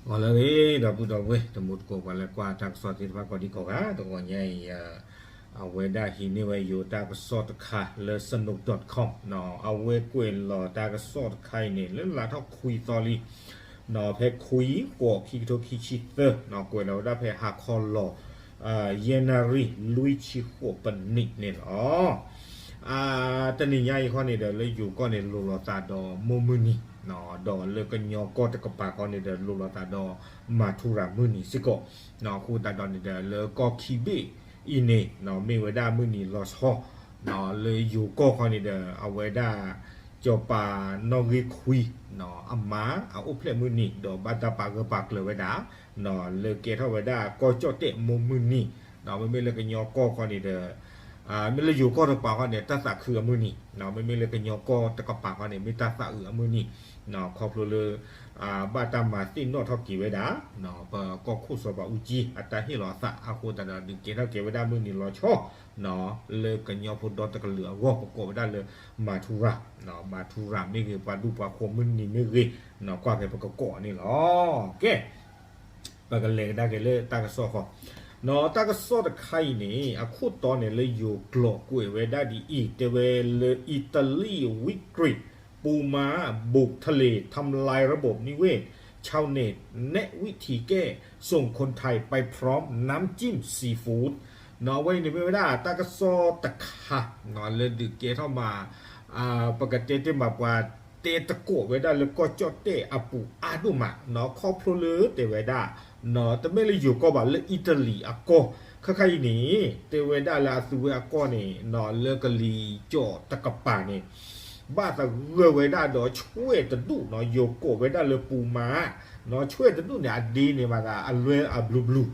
ဂီၤလၢအဂ့ၤ ဒီပုၢ်ဒီဝဲၢ် တံၤသကိး ပှၤလၢကွၢ်တၢ်ကစီၣ်သ့ၣ်တဖၣ်ကိးဒံကိးဂၤ တဂီၤညါအံၤ အဝဲဒၣ်ဟံးန့ၢ်ဝဲယိၤတၢ်ကစီၣ်တခါလၢ snow dot com အဝဲကွဲးလီၤတၢ်ကစီၣ်တခါအံၤန့ၣ် လၢလါထီၣ်ခွံသီလံ ဖဲခွံ ဃိး ခံကထိခံဆံသၢ ကွဲးလီၤဝဲဒၣ်ဖဲဟါခီလီၤ ယဲၢ်နၣ်ရံၣ် လွံၢ်ဆံဃိးပနံးန့ၣ်လီၤ. တနံၤညါအံၤခီန့ၣ်ဒီး လၢယိၤကီၢ်န့ၣ် လိၤလိာ်သးဒီးမိၢ်မုၢ်နံၤ ဒီးလၢကညီကီၢ်တကပၤခီန့ၣ်ဒီး လိၤလိာ်သးဒီးမၤထူရၤမုၢ်နံၤစ့ၢ်ကီး အဃိသတးဒီးန့ၣ်ဒီး လၢကီၢ်ခံဘ့ၣ်အံၤန့ၣ် မ့ၢ်ဝဲဒၣ်မုၢ်နံၤလီၤဆီ လၢယိၤကီၢ်ခီန့ၣ်ဒီး အဝဲဒၣ် စီၤပၤနီၣ်ဂံၢ်ခွံ အမါအအိၣ်ဖျဲၣ်မုၢ်နံၤ ဒီးဘၣ်တၢ်ပာ်ဂၢၢ်ပာ်ကျၢၤဝဲဒၣ် လၢကဲထီၣ်ဝဲဒၣ်ကီၢ်ကၠီၣ်တဲၣ်မိၢ်မုၢ်နံၤ မ့မ့ၢ်လၢကညီကီၢ်ခီန့ၣ်ဒီး မ့ၢ်လၢယိၤကီၢ်တကပၤခီန့ၣ် တၢ်သးခုအမုၢ်နံၤ မ့မ့ၢ်လၢကညီကီၢ်တကပၤခီန့ၣ် မ့ၢ်တၢ်သးအုးအမုၢ်နံၤ ခီဖျိလၢ ဘၣ်တၢ်မၤသ့ၣ်နီၣ်ထီၣ်က့ၤဝဲဒၣ် ပကီၢ်ခိၣ်စီၤပၤအူကၠံ အတၢ်ဟ့ၣ်လီၤအသးအဃိသတးဒီး ဒုးကဲထီၣ်က့ၤဝဲဒၣ်မုၢ်နံၤလီၤဆီ လၢကညီဖိဒီတကလုာ်အဂီၢ် ပကိးဝဲဒၣ်လၢ မၤထူရၤ မၤထူရၤမ့ၢ်ဂ့ၤ ပှၤဒူပှၤဃိၤမုၢ်နံၤမ့ၢ်ဂ့ၤ ကွၢ်ဖဲပကကိးန့ၣ်လီၤ. ကဲ ပကလဲၤကဒါက့ၤလၢတၢ်ကစီၣ်ဃီ တၢ်ကစီၣ်တခါအံၤန့ၣ် အခိၣ်တီန့ၣ်လၢယိၤကျိာ်ကွဲးဝဲဒၣ်ဒ်အံၤ တဲဝဲလၢ อิตาลี วิกฤต ปูม้าบุกทะเลทำลายระบบนิเวศ ชาวเน็ตแนะวิธีแก้ ส่งคนไทยไปพร้อมน้ำจิ้มซีฟู้ด အဝဲအံၤန့ၣ်မ့ၢ်ဝဲဒၣ်တၢ်ကစီၣ်တခါ လၢဒုးကဲထီၣ်မး ပကတဲတ့ၢ်မးပှၤတဲသကိးဝဲဒၣ်လၢကီၢ်ကၠီၣ်တဲၣ်အပူၤအါဒိၣ်မး ခီဖျိလၢတဲဝဲဒၣ် တမ့ၢ်လၢယိၤကီၢ်ဘၣ် လၢအံၣ်တလံၤအကီၢ် ခဲခါအံၤန့ၣ် တဲဝဲဒၣ်လၢအသုဝဲအကီၢ်န့ၣ် လၢကလံၤကၠီၣ်တကပၤန့ၣ် ဘၣ်သဂၢၢ်ဝဲဒၣ်ဒီးဆွဲၣ်တဒူၣ် ယိၤကိးဝဲဒၣ်လၢပူၤမး ဆွဲၣ်တဒူၣ်န့ၣ် အဒ့န့ၣ်မးသးအလွဲၢ်အဘျုးဘျုး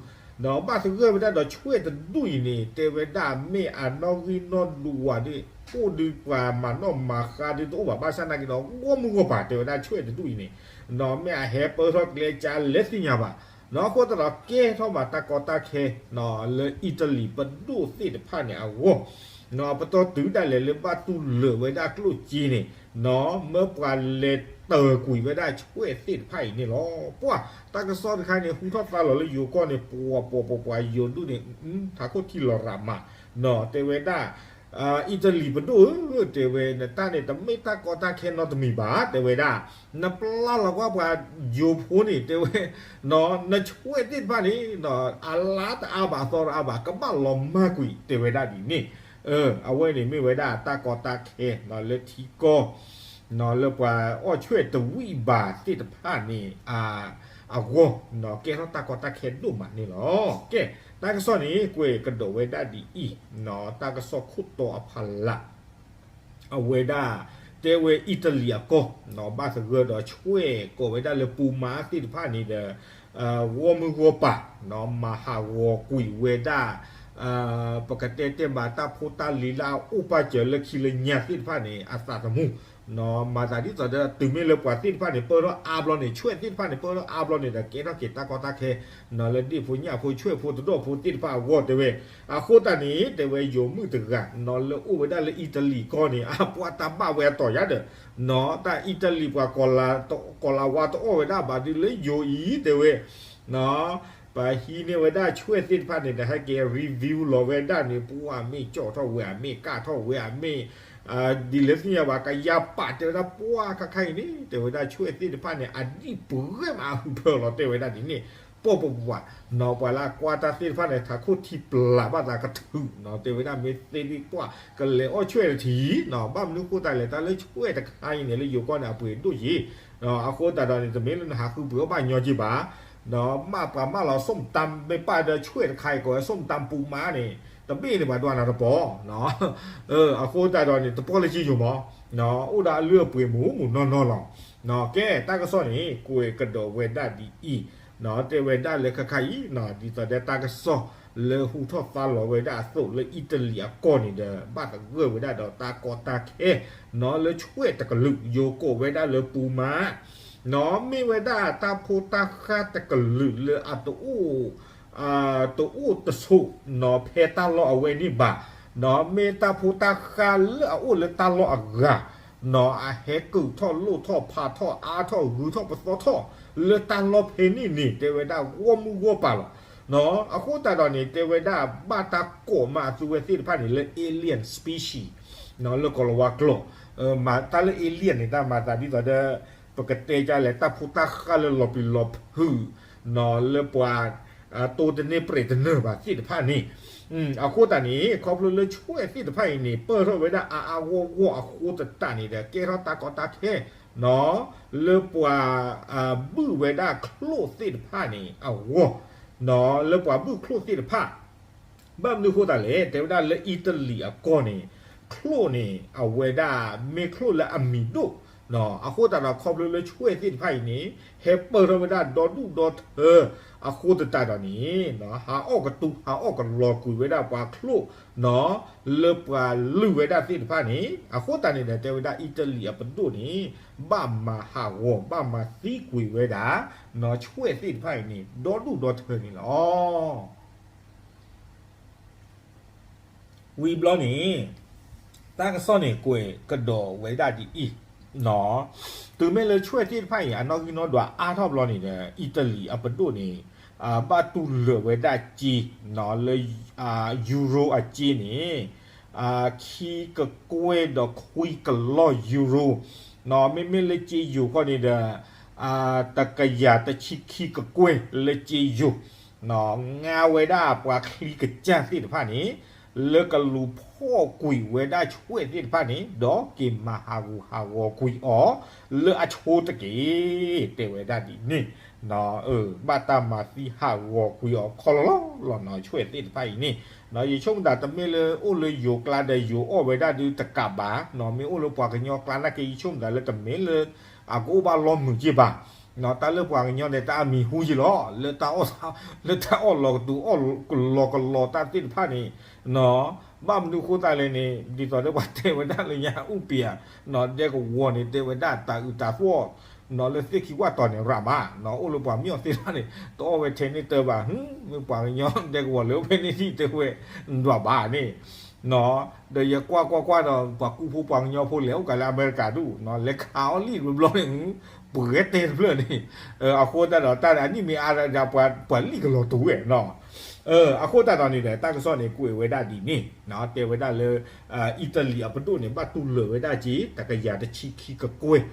ဒီးဘၣ်သဂၢၢ်ဝဲဒၣ်ဒီးဆွဲၣ်တဒူၣ်အံၤန့ၣ် တဲဝဲဒၣ်မ့ၢ်အနီၣ်ဂံၢ်နီၣ်ဒွးဒ် အိၣ်ဒုးပှၤမၤနီၣ်မၤဃါဒုးတအိၣ်ဘၣ် ဘၣ်ဆၣ်နာ်က့ဒီး ဂီၢ်မုၢ်ဂီၢ်ပၤတဲဝဲဒၣ်ဆွဲၣ်တဒူၣ်အံၤန့ၣ် မ့ၢ်အဟဲပၢၢ်ထီၣ်ကျဲကၢလဲၤသ့ၣ်ညါဘၣ် အဃိသတးဒီးကဲထီၣ်ဘၣ်တၢ်ကီတၢ်ခဲ လၢအံၣ်တလံၤပဒိၣ်သ့ၣ်တဖၣ်န့ၣ်အဂီၢ် ပတီၢ်တုၤဒၣ်လဲာ်လၢဘၣ်တူၢ်လၢာ်ဝဲဒၣ်ကျိၣ်စ့န့ၣ် မၢပှၤလဲၤတၢၤကွံာ်ဝဲဒၣ်ဆွဲၣ်သ့ၣ်တဖၣ်အံၤန့ၣ်လီၤ. ပှၢ်တၢ်ကစီၣ်တခါန့ၣ် ဟူထီၣ်သါလီၤလၢယိၤကီၢ်န့ၣ် ပှၤပှၤပှၤပှၤယိၤဒူၣ်န့ၣ် ထးခိၣ်ထံလီၤရးမး တဲဝဲဒၣ် အံၣ်တလံၤပဒိၣ်ဧၢ တဲဝဲ နတၢ်န့ၣ်တမ့ၢ်တၢ်ကီတၢ်ခဲနီတမံၤဘၣ် တဲဝဲဒၣ် နပျၢ်လီၤကွၢ်ပှၤယိၤဖိန့ၣ် တဲဝဲ နဆွဲၣ်သ့ၣ်တဖၣ်န့ၣ် အလါတအါဘၣ်အသီတအါဘၣ် ကဘၣ်လီၤမၢ်ကွံာ် တဲဝဲဒၣ်ဒ်န့ၣ် အဝဲန့ၣ်မ့ၢ်ဝဲဒၣ်တၢ်ကီတၢ်ခဲ လၢထံကီၢ် လၢပှၤအီၣ်ဆွဲၣ်တဝံၣ်ဘၣ်သ့ၣ်တဖၣ်န့ၣ် အဂီၢ် ကဲထီၣ်တၢ်ကီတၢ်ခဲဒိၣ်မးန့ၣ်လီၤ. ကဲ တၢ်ကစီၣ်န့ၣ် ကွဲးကဒီးဝဲဒၣ်ဒ်အံၤ တၢ်ကစီၣ်ခိၣ်တီအဖီလာ် အဝဲဒၣ် တဲဝဲအံၣ်တလံၤအကီၢ် ဘၣ်သဂၢၢ်ဒီးဆွဲၣ်ကိးဝဲဒၣ်လၢပူၤမးသ့ၣ်တဖၣ်န့ၣ်ဒီး ဂီၢ်မုၢ်ဂီၢ်ပၤ မၤဟးဂီၤကွံာ်ဝဲဒၣ် ပကတဲတဲဘၣ်တၢ်ဖိတၢ်လံၤလၢအအိၣ်ပာ်စၢၤလၢခံလၢညါသ့ၣ်တဖၣ်န့ၣ် အသးသမူ မၤသးဒ်သိးဒီးတုၤမ့ၢ်လၢပှၤသ့ၣ်တဖၣ်န့ၣ် ပၢၢ်ထီၣ်အါဘျီန့ၣ် ဆွဲၣ်သ့ၣ်တဖၣ်န့ၣ် ပၢၢ်ထီၣ်အါဘျီန့ၣ်ဒီး ကဲထီၣ်က့ၤတၢ်ကီတၢ်ခဲ လၢဒ့ၣ်ဖိညၣ်ဖိဆွဲၣ်ဖိသဒီၣ်ဖိသ့ၣ်တဖၣ်အဂီၢ်တဲဝဲ အဃိသတးန့ၣ် တဲဝဲယိၤမုၣ်တဂၤ လၢအိၣ်ဝဲဒၣ်လၢအံၣ်တလံၤကီၢ်န့ၣ် အပှၤတၢ်ဘၣ်ဝဲအတီၤယါဒီး တၢ်အံၣ်တလံၤပှၤ ကီၤလၤဝါတအီၣ်ဝဲဒၣ်ဘၣ်ဒ်လၢယိၤအံၤတဲဝဲ ပဟံးန့ၢ်ဝဲဒၣ်ဆွဲၣ်သ့ၣ်တဖၣ်န့ၣ်ဒီး ဟဲက့ၤ review လီၤဝဲဒၣ်န့ၣ် ပှၤမ့ၢ်ကၠီၣ်ထီၣ်ဝဲ အမ့ၢ်ကၣ်ထီၣ်ဝဲ အမ့ၢ် ဒ်လဲၣ်သ့ၣ်ညါဘၣ် ကယၤပာ်တဲဝဲဒၣ်ပှၤခါခါအံၤန့ၣ် တဲဝဲဒၣ်ဆွဲၣ်သ့ၣ်တဖၣ်န့ၣ် အဒံၣ်ပှဲၤမးအဟုးဖၢလီၤတဲဝဲဒၣ်ဒ်န့ၣ် ပိာ်ပပှၢ် ပှၤလၢအကွၢ်တၢ်သ့ၣ်တဖၣ်န့ၣ် ထးခိၣ်ထံပျၢ်ဘၣ်သးကထုး တဲဝဲဒၣ်မ့ၢ်သ့ဒ်ပှၤ ကလဲၤအီၣ်ဆွဲၣ်တထံၣ် ဘၣ်မနုၤဃိသတးလဲၣ် တၢ်လၢဆွဲၣ်တခါအံၤန့ၣ် လၢယိၤကီၢ်န့ၣ် အပှ့ၤဒိၣ်က့ၤ အဃိသတးဒီးန့ၣ် တမ့ၢ်လၢနဟးဃုပှ့ၤအီၣ်ဘၣ်ညီက့ၤဘၣ် မ့ၢ်ပှၤမၢလီၤ ส้มตำ မ့ၢ်ပၢ်ဒီးဆွဲၣ်တခါအံၤကိးဝဲ ส้มตำ ပူၤမးန့ၣ် တဘ့ၣ်န့ၣ်ပှၤဒွးနၤတပီၤ အဃိသတးဒီးန့ၣ် တပီၢ်လၢက့ယိၤမး အိၣ်ဒီးအလုၢ်အပှ့ၤမူးမူးနီၢ်နီၢ်လီၤ. ကဲ တၢ်ကစီၣ်န့ၣ် ကွဲးကဒီးဝဲဒၣ်ဒ်အံၤ တဲဝဲဒၣ်လၢခါခါအံၤ ဒ်သိးဒီးတၢ်ကစီၣ်လၢဟူထီၣ်သါလီၤဝဲဒၣ်အသိးလၢအံၣ်တလံၤအကီၢ်န့ၣ်ဒီး ဘၣ်သဂၢၢ်ဝဲဒၣ်ဒီးတၢ်ကီတၢ်ခဲ လၢဆွဲၣ်တကလုာ် ယိၤကိးဝဲဒၣ်လၢပူၤမး မ့ၢ်ဝဲဒၣ်တၢ်ဖိတၢ်ဃၢ်တကလုာ်လၢအတအိၣ် တအိၣ်တဆိး ဖဲတၢ်လီၢ်အဝဲန့ၣ်ဘၣ် မ့ၢ်တၢ်ဖိတၢ်ဃၢ်လၢအအိၣ်လၢတၢ်လီၢ်အဂၤ အဟဲကုာ်ထီၣ်လိၣ်ထီၣ်ဖးထီၣ်အါထီၣ်ဂုၤထီၣ်ပသီထီၣ် လၢတၢ်လီၢ်ဖဲန့ၣ်န့ၣ် တဲဝဲဒၣ်ဂီၢ်မုၢ်ဂီၢ်ပၤလီၤ. အဃိသတးဒီးန့ၣ် တဲဝဲဒၣ်ဘၣ်တၢ်ကိးမးအသုဝဲသ့ၣ်တဖၣ်န့ၣ် လၢ alien species လၢကီၤလၤဝါကျိာ်, မၤတၢ်လၢ alien န့ၣ် တၢ်မၤသးဒ်သိးဒီး ပကတဲဒ်လဲၣ် တၢ်ဖိတၢ်ဃၢ်လၢလီၤပျံၤလီၤဖုး လၢပှၤ တိတန့ၢ်ပြဲးတနၢၤဘၣ်သ့ၣ်တဖၣ်န့ၣ်, အဃိသတးန့ၣ် ခီဖျိလၢဆွဲၣ်သ့ၣ်တဖၣ်အံၤန့ၣ် ပၢၢ်ထီၣ်ဝဲဒၣ်အါအါဂီၢ်ဂီၢ်အဃိသတးန့ၣ်ဒီး ကဲထီၣ်တၢ်ကီတၢ်ခဲ လၢပှၤ ဘုၣ်ဝဲဒၣ်ချိၣ်သ့ၣ်တဖၣ်န့ၣ်အဂီၢ်, လၢပှၤဘုၣ်ချိၣ်သ့ၣ်တဖၣ် ဘၣ်မနုၤအဃိသတးလဲၣ် တဲဝဲဒၣ်လၢအံၣ်တလံၤအကီၢ်န့ၣ် ချိၣ်န့ၣ် အဝဲဒၣ်မ့ၢ်ချိၣ်လၢအမံၤဒိၣ်, အဃိသတးဒီးခီဖျိလၢဆွဲၣ်သ့ၣ်တဖၣ်အံၤန့ၣ် ဟဲပၢၢ်ထီၣ်ဝဲဒၣ်ဒီဒူၣ်ဒီထၢ အဃိသတးဒီးန့ၣ် ဟးအီၣ်ကတူ ဟးအီၣ်ကလီၤကွံာ်ဝဲဒၣ်ပှၤချိၣ် လၢပှၤလုၢ်ဝဲဒၣ်သ့ၣ်တဖၣ်န့ၣ် အဃိသတးန့ၣ်ဒီး တဲဝဲဒၣ်အံၣ်တလံၤအပဒိၣ်န့ၣ် ဘၣ်မၤဟးဂီၤ ဘၣ်မၤသံကွံာ်ဝဲဒၣ် ဆွဲၣ်သ့ၣ်တဖၣ်အံၤန့ၣ် ဒီဒူၣ်ဒီထၢန့ၣ်လီၤ. ဝံၤဘျီန့ၣ် တၢ်ကစီၣ်န့ၣ် ကွဲးကဒီးဝဲဒၣ်ဒ်အံၤ, တုၤမ့ၢ်လၢဆွဲၣ်သ့ၣ်တဖၣ်အံၤ အနီၣ်ဂံၢ်နီၣ်ဒွးအါထီၣ်ဘျီန့ၣ်ဒီး အံၣ်တလံၤအပဒိၣ်န့ၣ် ဘၣ်တူၢ်လိာ်ဝဲဒၣ်စ့ လၢ ယူရိအစ့န့ၣ် ခံကကွဲၢ်ဒီးခွံကလီၢ်ယူရိ, မ့မ့ၢ်လၢစ့ယိၤခီန့ၣ်ဒီး တကယၤတဆံခံကကွဲၢ်လၢစ့ယိၤ ငါဝဲဒၣ်ပှၤချံကစၢ်သ့ၣ်တဖၣ်န့ၣ် လၢကလူၤဖီၣ်ကွံာ်ဝဲဒၣ်ဆွဲၣ်သ့ၣ်တဖၣ်န့ၣ် ဒီးက့ၤမၤဟးဂူာ်ဟးဂီၤကွံာ်အီၤ လၢအဆိတက့ၢ် တဲဝဲဒၣ်ဒ်န့ၣ်, ဘၣ်တၢ်မၤသံဟးဂီၤကွံာ်အီၤခီလီၤလီၤလီၤနီၤ ဆွဲၣ်သ့ၣ်တဖၣ်အံၤန့ၣ်, ယဆိကမိၣ်သးတမ့ၢ်လၢအိၣ်လၢယိၤကျါဒီးယိၤအီၣ်ဝဲဒၣ်ဒုးတကးဘၣ်, မ့ၢ်အိၣ်လၢပှၤကညီကျါနာ်က့ ယဆိကမိၣ်သးလၢတမ့ၢ်လၢ အကအိၣ်ဘၣ်လီၤမုာ်က့ဘၣ် တၢ်လၢပှၤကညီန့ၣ် တၢ်အမံၤဟူယံၤလီၤ လၢတၢ်အီၣ်လီၤကတူာ်အီၣ်လီၤကလီၤတၢ်သ့ၣ်တဖၣ်န့ၣ်, ဘၣ်မနုၤအဃိသတးလဲၣ်န့ၣ် ဒ်သိးဒီးပှၤတဲဝဲဒၣ်လၢညါအူပံၤဧါ, ဒဲကဝီၤန့ၣ် တဲဝဲဒၣ်တၢ်အုးတၢ်သီၣ် လၢသ့ၣ်ခံဝၣ်တီၤန့ၣ် ရးမး, အိၣ်လၢပှၤမၠီၣ်သ့ၣ်တဖၣ်န့ၣ် တအီၣ်ဝဲထဲန့ၣ်တၢ်ဘၣ်, မ့ၢ်ပှၤကညီဒဲကဝီၤလၢဖဲန့ၣ်ဒ်တဲဝဲ ဒွးဘၣ်န့ၣ် ဒီးယကွၢ်ကွၢ်ကွၢ်ဒီး ပှၤကူဖိပှၤကညီဖိလဲၤအိၣ်ကးလၢအမဲရကၤဒူၣ် လဲၤခးအီၣ်လံာ်တဘျီန့ၣ် ပှဲၤတဲတဖျၢၣ်န့ၣ်, အဃိသတးဒီးတၢ်အနံၣ်မ့ၢ်အါဒီးပှၤလံာ်ကလီၤတူာ်ဝဲနီၤ, အဃိသတးဒီးန့ၣ်ဒီး တၢ်ကစီၣ်န့ၣ် ကွဲးဝဲဒၣ်ဒ်န့ၣ်, တဲဝဲဒၣ်လၢ အံၣ်တလံၤအပဒိၣ်န့ၣ် ဘၣ်တူၢ်လိာ်ဝဲဒၣ်က့ၤ တကယၤတဆံခံကကွဲၢ်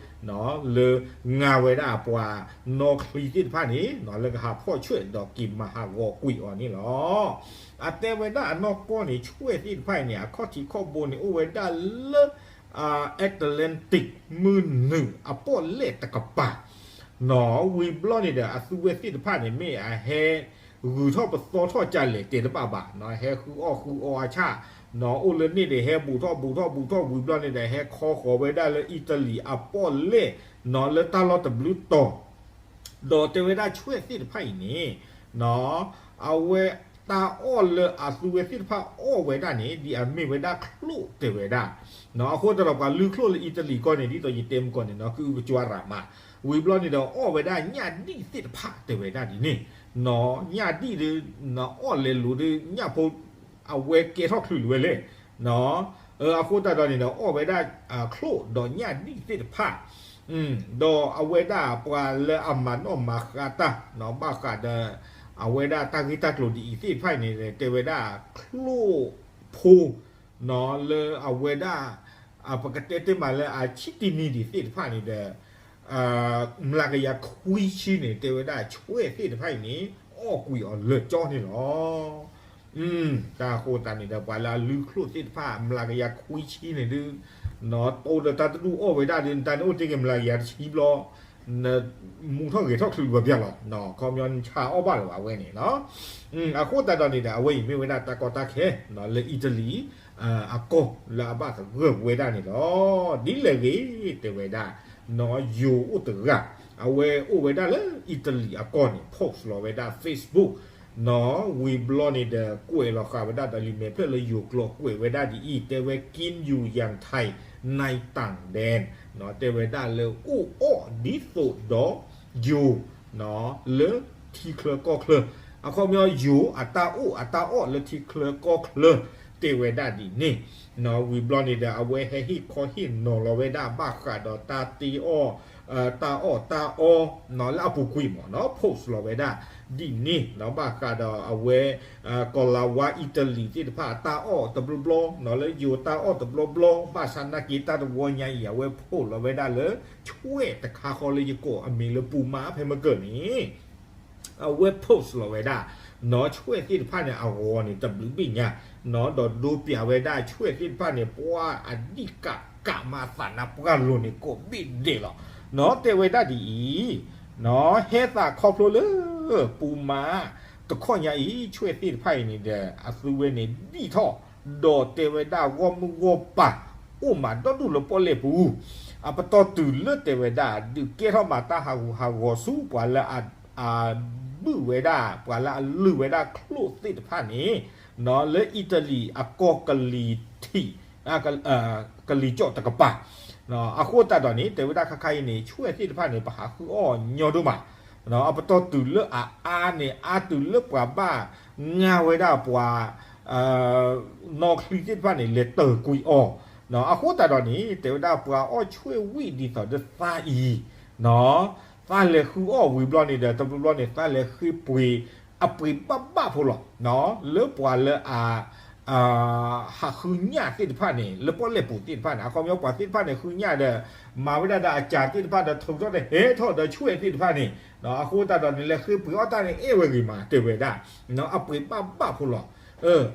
လၢငါဝဲဒၣ်ပှၤနီၣ်ချံသ့ၣ်တဖၣ်န့ၣ် လၢကဟးဖီၣ်ဆွဲၣ်ဒီးက့ၤမၤဟးဂီၤကွံာ်အီၤန့ၣ်လီၤ. အတဲဝဲဒၣ်အနီၢ်ကီၢ်န့ၣ် ဆွဲၣ်သ့ၣ်တဖၣ်အံၤန့ၣ် အခီၣ်ထံးခီၣ်ဘိန့ၣ် အိၣ်ဝဲဒၣ်လၢ Atlantic မုၢ်နုာ်အပီၣ်လဲၣ်တကပၤ ဝံၤဘျီန့ၣ်ဒီး အသုဝဲသ့ၣ်တဖၣ်န့ၣ် မ့ၢ်အဟဲဂုၤထီၣ်ပသီထီၣ်ကလဲာ်တဲတဘၣ်ဘၣ်, ဟဲဃုအီၣ်ဃုအီအဆၣ်, အိၣ်လၢန့ၣ်ဒီးဟဲဘူးထီၣ်ဘူးထီၣ်ဘူးထီၣ်ဝံၤဘျီန့ၣ်ဒီး ဟဲခီဃီၤဝဲဒၣ်လၢအံၣ်တလံၤအပီၣ်လဲၣ် လၢတၢ်လီၢ်တဘျုးတီၤ ဒီးတဲဝဲဒၣ်ဆွဲၣ်သ့ၣ်တဖၣ်အံၤန့ၣ် အဝဲတၢ်အီၣ်လၢအသုဝဲသ့ၣ်တဖၣ်အီၣ်ဝဲဒၣ်န့ၣ် ဒ်အမ့ၢ်ဝဲဒၣ်ချိၣ်တဲဝဲဒၣ်, အဃိသတးဒီးပှၤလုၢ်ချိၣ်လၢအံၣ်တလံၤကီၢ်န့ၣ် ဒ်သိးယတဲမုၢ်ကီၢ်န့ၣ်နီၤ ကအုကကွါရးမး, ဝံၤဘျီန့ၣ်ဒီး အီၣ်ဝဲဒၣ်ညၣ်ဒံၣ်သ့ၣ်တဖၣ်တဲဝဲဒၣ်ဒ်န့ၣ်, ညၣ်ဒံၣ်ဒီး အီၣ်လဲၤလိၤဒီးညၣ်ဖိ အဝဲကဲထီၣ်ချုးလီၤဝဲလဲၣ် အဃိသတးဒီးန့ၣ်ဒီး အီၣ်ဝဲဒၣ်ချိၣ်ဒီးညၣ်ဒံၣ်သ့ၣ်တဖၣ်, ဒီးအဝဲဒၣ်ပှၤလၢအမၤနီၣ်မၤဃါတၢ် ဘၣ်ဃးဒီး အဝဲဒၣ်တၢ်ဂ့ၢ်တၢ်ကျိၤဒ်အံၤသ့ၣ်တဖၣ်အံၤန့ၣ် တဲဝဲဒၣ်ချိၣ်ဖိ လၢအဝဲဒၣ် ပကတဲတ့ၢ်မးလၢအဆံးတနံၤဒံးသ့ၣ်တဖၣ်န့ၣ်ဒီး မျးကယၤခွံဆံန့ၣ် တဲဝဲဒၣ်ဆွဲၣ်သ့ၣ်တဖၣ်အံၤန့ၣ် အီၣ်ကွံာ်အီၤလၢာ်ကၠီန့ၣ်လီၤ. တၢ်ဃိသတးန့ၣ်ဒီး ပှၤလၢအလုၢ်ချိၣ်သ့ၣ်တဖၣ် မျးကယၤခွံဆံန့ၣ်ဒုး တိၢ်ဒီးတၢ်တဒူၣ်အီၣ်ဝဲဒၣ်ဒီး နတၢ်န့ၣ်အိၣ်တ့ၢ်က့ၤမျးကယၤတဆံဘျီ နမူထီၣ်ဂဲၤထီၣ်ချုးလီၤပျၢ်လီၤ. ခီပညီနဆါအီၣ်ဘၣ်လၢၤဘၣ်အဝဲန့ၣ်လီၤ. အဃိသတးဒီးန့ၣ်ဒီး အဝဲအံၤမ့ၢ်ဝဲဒၣ်တၢ်ကီတၢ်ခဲ လၢအံၣ်တလံၤ အကီၢ်လၢအဘၣ်သဂၢၢ်ဝဲဒၣ်န့ၣ်လီၤ. ဒ်လဲၣ်ဂ့ၤ တဲဝဲဒၣ် ယိၤအိၣ်တဂၤ အဝဲအိၣ်ဝဲဒၣ်လၢအံၣ်တလံၤအကီၢ်န့ၣ် post လီၤဝဲဒၣ် Facebook နီၤ ဝံၤဘျီန့ၣ်ဒီး ကွဲးလီၤဃာ်ဝဲဒၣ်ဒီးလံာ်မဲာ်ဖျၢၣ်လၢယိၤကျိာ်ကွဲးဝဲဒၣ်ဒ်အံၤ တဲဝဲ ကံယူယၣ်ထၢၣ် နၢၣ်တၢ်ဒဲၣ် တဲဝဲဒၣ်လၢအိၣ်အီၣ်ဒ်သိးဒီးယိၤ လၢထံချၢကီၢ်ချၢ အခီပညီယိၤ အတၢ်အိၣ်အတၢ်အီၣ်လၢထံချၢကီၢ်ချၢ တဲဝဲဒၣ်ဒ်န့ၣ်, ဝံၤဘျီန့ၣ်ဒီး အဝဲဟဲဟ့ၣ်ခီဟ့ၣ်နီၤလီၤဝဲဒၣ်ဘၣ်ဃးဒီးတၢ်တ့အီၣ်, တၢ်အီၣ်တၢ်အီ, လၢအပူၤကွံာ်မ့ၢ်နီၤ post လီၤဝဲဒၣ်ဒ်န့ၣ်, ဘၣ်ဃးဒီးအဝဲ ကီၤလၤဝါအံၣ်တလံၤသ့ၣ်တဖၣ်အတၢ်အီၣ်တဘျီဘျီ, လၢယိၤတၢ်အီၣ်တဘျီဘျီ, ဘၣ်ဆၣ်နာ်က့တၢ်တဝီညါအံၤ အဝဲ post လီၤဝဲဒၣ်လၢ ဆွဲၣ်တခါဃီလၢယကိးအမံၤလၢပူမါဖဲမကၢၢ်န့ၣ် အဝဲ post လီၤဝဲဒၣ် နီၢ်ဆွဲၣ်သ့ၣ်တဖၣ်န့ၣ် အဂီၤန့ၣ် တဘျုးဘ့ၣ်ညါ, နီၢ်ဒီးဒိပျးဝဲဒၣ်ဆွဲၣ်သ့ၣ်တဖၣ်န့ၣ် ပှၤအဒံၣ်ကးကးမၤအသးနါပှၢ်လိၤန့ၣ် ကိးဘ့ၣ်ဒဲးလီၤ. နီၢ်တဲဝဲဒၣ်ဒ်အံၤ, နီၢ်ဟဲသးခီဖျိလၢ ပူမါ တခီညါအံၤ ဆွဲၣ်သ့ၣ်တဖၣ်အံၤန့ၣ်ဒီး အသုဝဲန့ၣ်ဒံၣ်ထီၣ်, ဒီးတဲဝဲဒၣ်ဂီၢ်မုၢ်ဂီၢ်ပၤ အိၣ်မးဒီဒူၣ်လၢပီၣ်လဲၣ်ပူၤ, အပတီၢ်တုၤလၢတဲဝဲဒၣ် ဒုးကဲထီၣ်မးတၢ်ဟးဂူာ်ဟးဂီၤဆူပှၤလၢအ ဘုၣ်ဝဲဒၣ် ပှၤလၢအလုၢ်ဝဲဒၣ်ချိၣ်သ့ၣ်တဖၣ်န့ၣ်, လၢအံၣ်တလံၤအကီၢ်ကလံၤထံး, ကလံၤကၠီၣ်တကပၤ, အဃိသတးဒီးန့ၣ် တဲဝဲဒၣ်ခါခါအံၤန့ၣ် ဆွဲၣ်သ့ၣ်တဖၣ်န့ၣ် ပဟးဃုအီၣ်ညီဒိၣ်မး, အပတီၢ်တုၤလၢအအါန့ၣ် အါတုၤလၢပှၤဘၣ်ငါဝဲဒၣ်ပှၤ နီၢ်ချံသ့ၣ်တဖၣ်န့ၣ် လဲၤတၢၢ်ကွံာ်အီၤ, အဃိသတးဒီးန့ၣ် တဲဝဲဒၣ်ပှၤအီၣ်ဆွဲၣ်ဝံၣ်ဒ်သိးဒီးသးအံၤ, သးလဲၤဃုအီၣ်ဝံၤဘျီန့ၣ်ဒီး တဘျီဘျီန့ၣ် သးလဲၤဃ့ပှ့ၤ အပှ့ၤဘၣ်ဘၣ်ဖိလီၤ, လၢပှၤလၢအ ဟးဃုညၣ်သ့ၣ်တဖၣ်န့ၣ် လၢပီၣ်လဲၣ်ပူၤသ့ၣ်တဖၣ်န့ၣ် အခီပညီပှၤသ့ၣ်တဖၣ်န့ၣ် ဃုညၣ်ဒီး မၤဝဲဒၣ်ဒီးအစၢ်သ့ၣ်တဖၣ်ဒီး ထုးထီၣ်ဒီးဟဲထီၣ်ဒီးဆွဲၣ်သ့ၣ်တဖၣ်န့ၣ်, အဃိသတးဒီးန့ၣ် လဲၤဃ့ပှ့ၤအီၣ်တၢ်န့ၣ် အဲၣ်ဝဲဂ့ၤမး တဲဝဲဒၣ်, အပှ့ၤဘၣ်ဘၣ်ဖိလီၤ,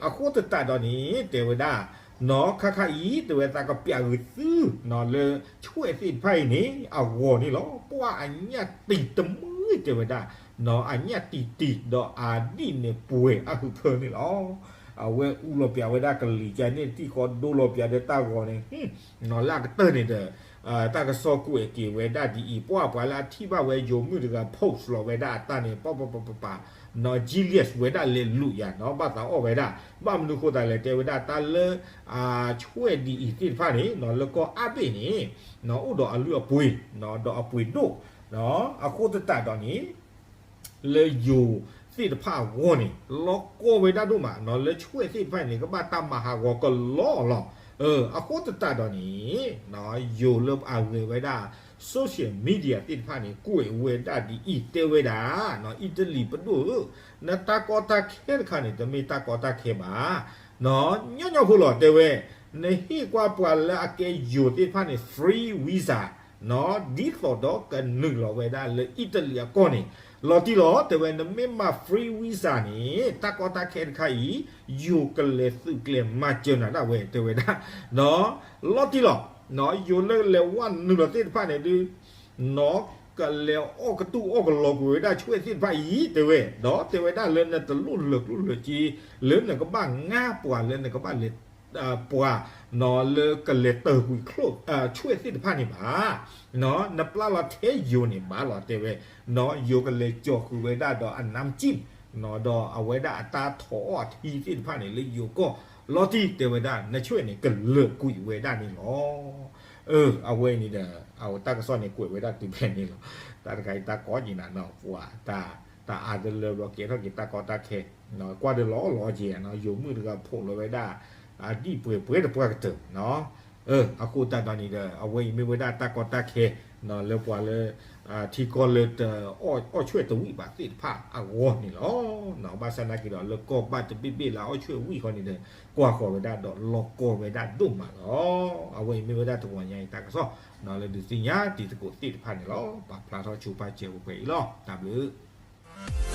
အဃိသတးဒီးန့ၣ် တဲဝဲဒၣ် နီၢ်ခါခါအံၤ တဲဝဲသးကပျးဂ့ၤသု နီၢ်လၢ ဆွဲၣ်သ့ၣ်တဖၣ်အံၤန့ၣ် အဂီၤန့ၣ်လီၤ, ပှၤအညၣ်တံၤတမုာ် တဲဝဲဒၣ်, နီၢ်အညၣ်တံၤတံၤ ဒီးအဒံၣ်န့ၣ်ပှဲၤအဟုးဖၢန့ၣ်လီၤ. အဝဲအူလီၤပျးဝဲဒၣ်ကလံၤကၠါန့ၣ် တံၢ်ဃီဒိလီၤပျးဒီးတၢ်ဂီၤန့ၣ်, နီၢ်လၢအကတၢၢ်န့ၣ်ဒီး တၢ်ကစီၣ်ကွဲးက့ၤဝဲဒၣ်ဒ်အံၤ, ပှၤပှၤလၢအထံၣ်ဘၣ်ဝဲယိၤမုၣ်တဂၤ post လီၤဝဲဒၣ်အတၢ်န့ၣ် ပပပပပ, နီၢ် genius ဝဲဒၣ်လဲၤလူၤယၤနီၢ် ဘၣ်သးအီၣ်ဝဲဒၣ်, ဘၣ်မနုၤဃိသးလဲၣ် တဲဝဲဒၣ်တၢ်လၢ ဆွဲၣ်ဒ်အံၤသ့ၣ်တဖၣ်န့ၣ် နီၢ်လၢကီၢ်အါဘ့ၣ်န့ၣ် နီၢ်အိၣ်ဒီးအလုၢ်အပှ့ၤ, နီၢ်ဒီးအပှ့ၤဒိၣ်, နီၢ်အဃိသတးဒီးန့ၣ် လၢယိၤသ့ၣ်တဖၣ်အဂီၢ်န့ၣ် လီၤကီဝဲဒၣ်ဒိၣ်မး, နီၢ်လၢဆွဲၣ်သ့ၣ်တဖၣ်န့ၣ် ကဘၣ်တၢ်မၤဟးဂီၤကလီလီၤ. အဃိသတးဒီးန့ၣ် နီၢ်ယိၤလၢအဂဲၤဝဲဒၣ် social media သ့ၣ်တဖၣ်န့ၣ် ကွဲးဝဲဒၣ်ဒ်အံၤ တဲဝဲဒၣ်, နီၢ်အံၣ်တလံၤပဒိၣ်ဧၢ, နတၢ်ကီတၢ်ခဲတခါန့ၣ် တမ့ၢ်တၢ်ကီတၢ်ခဲဘၣ် နီၢ်ညီညီဖိလီၤ တဲဝဲ, နဟ့ၣ်ကွၢ်ပှၤလၢအကဲယိၤသ့ၣ်တဖၣ်န့ၣ် free visa, နီၢ်ဒ်သိးဒီးကနုာ်လီၤဝဲဒၣ်လၢအံၣ်တလံၤအကီၢ်န့ၣ် လီၤတံၢ်လီၤ. တဲဝဲ နမ့ၢ်မၤ free visa န့ၣ် တၢ်ကီတၢ်ခဲတခါအံၤ ယိၤကလဲၤသုးကျဲၤမၤစၢၤနၤဒၣ်ဝဲ တဲဝဲဒၣ်, နီၢ်လီၤတံၢ်လီၤ. နီၢ်ယိၤလၢလဲၤဝဲနုာ်လီၤသ့ၣ်တဖၣ်န့ၣ်ဒုး နီၢ်ကလဲၤအီၣ်ကတူၢ်အီၣ်ကလီကွံာ်ဝဲဒၣ်ဆွဲၣ်သ့ၣ်တဖၣ်အံၤ တဲဝဲ, ဒီးတဲဝဲဒၣ်လၢနတလိၣ်လၢာ်ကျိၣ်လၢာ်စ့ လၢနကဘၣ်ငါပှၤလၢနကဘၣ်လဲၤ ပှၤ နီၢ်လၢကလဲၤတၢၢ်ကွံာ်ချိၣ် ဆွဲၣ်သ့ၣ်တဖၣ်န့ၣ်ဘၣ်. နီၢ်နပျၢ်လီၤထဲယိၤန့ၣ်ဘၣ်လီၤ တဲဝဲ, နီၢ်ယိၤကလဲၤကၠီဃုာ်ဝဲဒၣ်ဒီးအနါစံၣ် နီၢ်ဒီးအဝဲဒၣ်အတၢ်ထိးအီၣ်အထံသ့ၣ်တဖၣ်န့ၣ် လၢယိၤကီၢ် လီၤတံၢ် တဲဝဲဒၣ် နဆွဲၣ်န့ၣ် ကလၢာ်ကွံာ်ဝဲဒၣ်န့ၣ်လီၤ. အဝဲန့ၣ်ဒီး အဝဲတၢ်ကစီၣ်န့ၣ် ကွဲးဝဲဒၣ်တုၤဖဲန့ၣ်လီၤ. တၢ်တခါအံၤတၢ်ကီးက့ၤနၤနီၢ် ပှၤ တၢ်အါတလၢဘျီ ကဲထီၣ်က့ၤတၢ်ကီတၢ်ခဲ ကွၢ်ဒီးလီၤလီၤက့ၤနီၢ် ယိၤမုၣ်တဂၤဖိးလီၤဝဲဒၣ် အဒံၣ်ပှဲၤပှဲၤတပှၢ်ကတၢၢ်နီၢ်. အဃိသတးဒီးန့ၣ်ဒီး အဝဲအံၤမ့ၢ်ဝဲဒၣ်တၢ်ကီတၢ်ခဲ လၢပှၤလၢ ထံကီၢ်လၢတအီၣ်ဆွဲၣ်တဝံၣ်ဘၣ်သ့ၣ်တဖၣ်အဂီၢ်န့ၣ်လီၤ. ဘၣ်ဆၣ်နာ်က့ၤဒီး လၢကီၢ်ဘၣ်တဘ့ၣ်ဘ့ၣ်လၢအီၣ်ဆွဲၣ်ဝံၣ်ဃီန့ၣ်ဒီး ကွၢ်ဃီၤဝဲဒၣ်ဒီးလီၤကီဝဲဒၣ်ဒိၣ်မးလီၤ. အဝဲအံၤမ့ၢ်ဝဲဒၣ်တဂီၤညါအံၤတၢ်ကစီၣ် လၢဒုးသ့ၣ်ညါတံၤသကိးသ့ၣ်တဖၣ်န့ၣ်လီၤ. ပာ်ဖျါထီၣ်ဆိပာ်စၢၤပှဲၤပှဲၤအံၤလီၤ. တၢ်ဘျုး